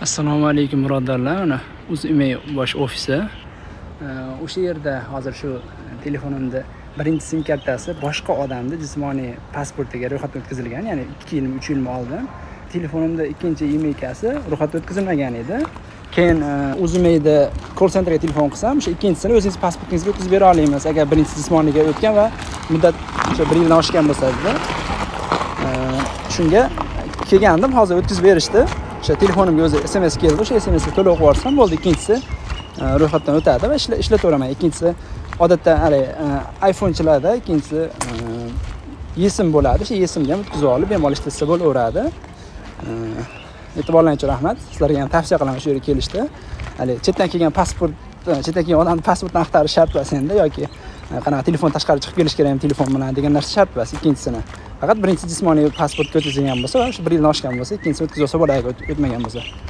Assalomu alaykum, birodarlar. Mana UzIMEI bosh ofisi. O'sha yerda hozir shu telefonimda birinchi sim kartasi boshqa odamni jismoniy pasportiga ro'yxatdan o'tkazilgan, ya'ni 2 yilmi, 3 yilmi oldin. Telefonimda ikkinchi IMEIkasi ro'yxatdan o'tkazilmagan edi. Keyin UzIMEIda call centerga telefon qilsam, o'sha ikkinchisini o'zingiz pasportingizga o'tkazib bera olmaymiz, agar birinchisi jismoniyga o'tgan va muddat o'sha bir yildan oshgan bo'lsa, dedi. Shunga kelgandim, hozir o'tkazib berishdi. O'sha telefonimga o'zi SMS keldi, o'sha SMSga to'lov qilib yuborsam bo'ldi, ikkinchisi ro'yxatdan o'tadi va ishlataveraman. Ikkinchisi odatda haligi iPhonechilarda ikkinchisi eSIM bo'ladi, o'sha eSIMga ham o'tkazib olib, bemalol ishlatsa bo'laveradi. E'tiborlaring uchun rahmat. Sizlarga ham tavsiya qilaman shu yerga kelishni. Haligi chetdan kelgan pasport, chetdan kelgan odamni pasportini axtarish shart emas endi yoki qanaqa telefon tashqari chiqib kelish kerak telefon bilan degan narsa shart emas ikkinchisini. Faqat birinchi jismoniy pasportga o'tkazilgan bo'lsa va o'sha bir yildan oshgan bo'lsa, ikkinchisini o'tkazib olsa bo'ladi, agar o'tmagan bo'lsa.